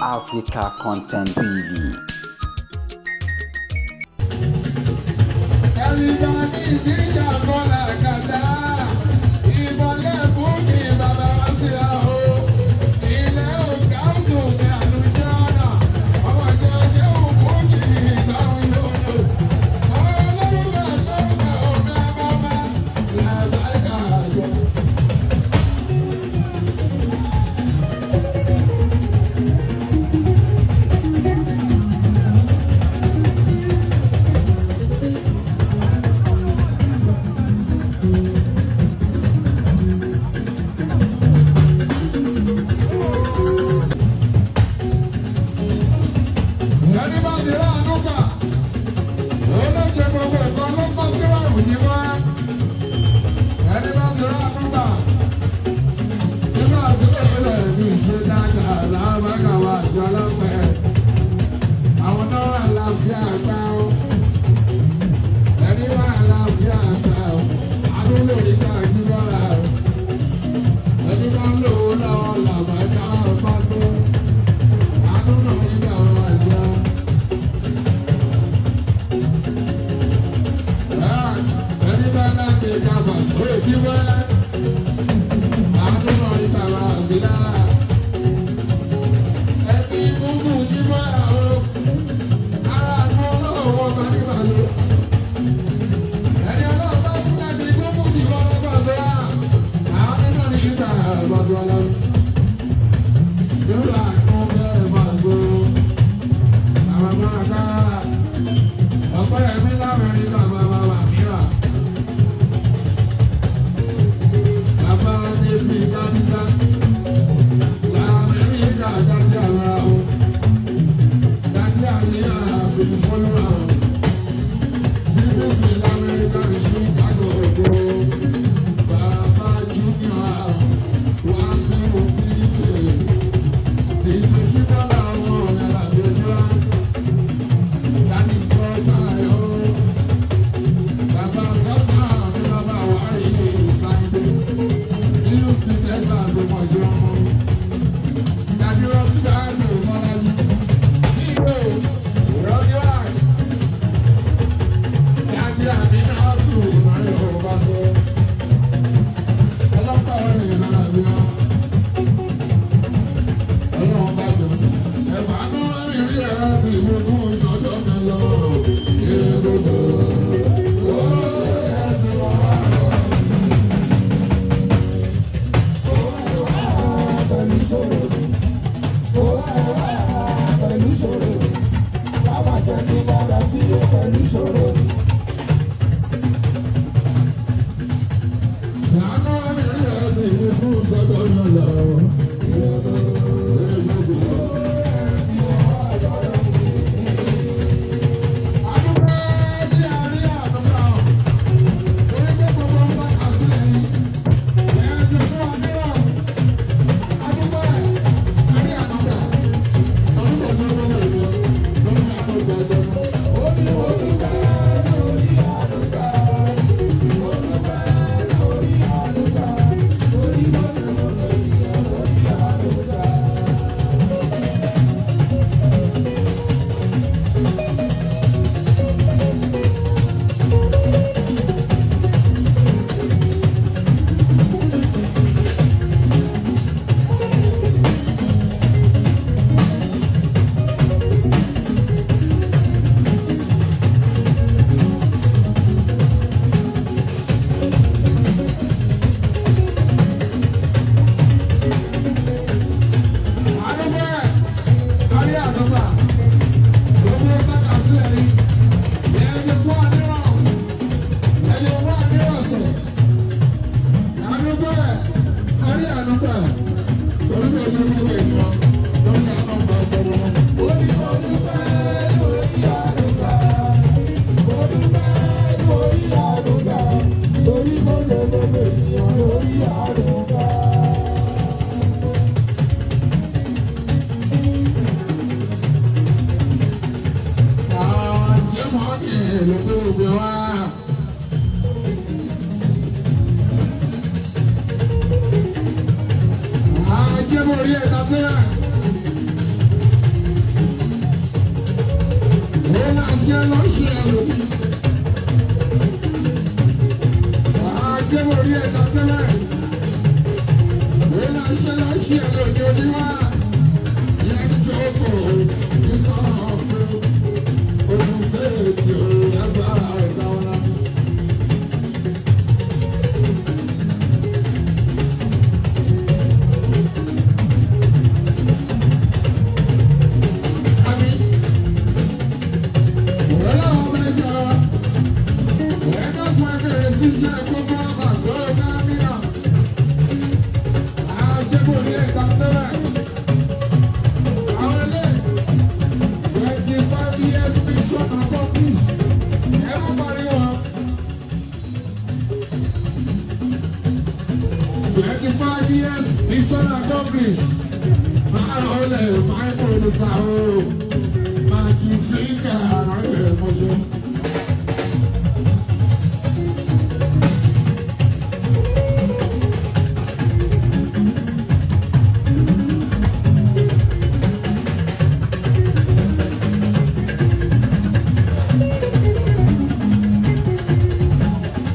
Africa Content TV. Ẹni bá ti rà àánú gbà, olóṣè gbogbo nǹkan ló bọ́ síwájú yìí wá. Ẹni bá ti rà àánú gbà, nígbà tí ó lè fi ṣe dáadáa lábàkà wà àti ọlọ́pẹ́. Àwọn náà wà láfíà gbá ó. Ẹni wà láfíà gbá ó. Àánú lórí káàkiri bọ́lá ó. Ẹni bá ń lò ó lọ́wọ́ làbàkà bá tó. Àánú lórí gbà wá àjọ. Ẹni bá láti kàbà sórí kí wẹ́. Àánú náà ní bàbá àzílá. Ẹbí gbogbo yí wá o. Ara àánú ọlọ́wọ́ bá ní bàlú. Ẹni ọlọ́wọ́ bá fún ẹni gbogbo yí wá lọ́gbà tó wá. Àánú náà ní kíta àgbàdo ọlọ́run. Lórí àánú bẹ́ẹ̀ máa gbó. Àwọn máa ká. Ọ̀pọ̀ ẹ̀mí láwẹ̀rí bàbá bàbá mìíràn. Bàbá níbi dáńdá, l'Amẹ́ríkà dáńdá ara o. Dáńdá ní àbùkù fọlọ́ra o. CBC l'Amẹ́ríkà ní Chicago ògo. Bàbá Júnior wá sí òbí jẹ. Ìjì kíkọ́ làwọn ọ̀rẹ́ làbẹ́jú wá. Dání sọ́jà yó. Bàbá sọ́jà mi bàbá wà rí ìsáyé. Houston, Texas, ló mọ̀ ṣe ọmọ. Dàbí Rọ́bì Dáàlù Mọ́lájú. Sígbò Rọ́bì Wáì. Dàbí Àmínà Ọ̀tù lórí ọba tó. Ọlọ́pàá rẹ̀ lára bí wọn. Ọlọ́run bá jọ. Ẹ̀fà náà rí rí ẹ̀rọ bí ìwúkú ìtọ́jọ́ mi lọ. Ire gbogbo. Ó ẹ̀sìn wọn wá lọ. Àánú rí rí ẹ̀rọ bí ìwúkú ìtọ́jọ́ mi lọ. Ire gbogbo. Ajẹ́mọ̀rí ẹ̀ta tẹ́lẹ̀. Ṣe ló ṣe lòdì. Àjẹmọ̀rí ẹ̀dá sẹ́lẹ̀. Ìlà ṣe ló ṣe lòdì oníwà. Yẹn jókòó ní sọ́ọ̀fù. Ogun ṣèèjì ò lágbára ẹ̀dá wọn. Àmín. Years mission accomplished. Máa rọ̀ ọ́ lẹ̀ máa ń kó olùsàrò.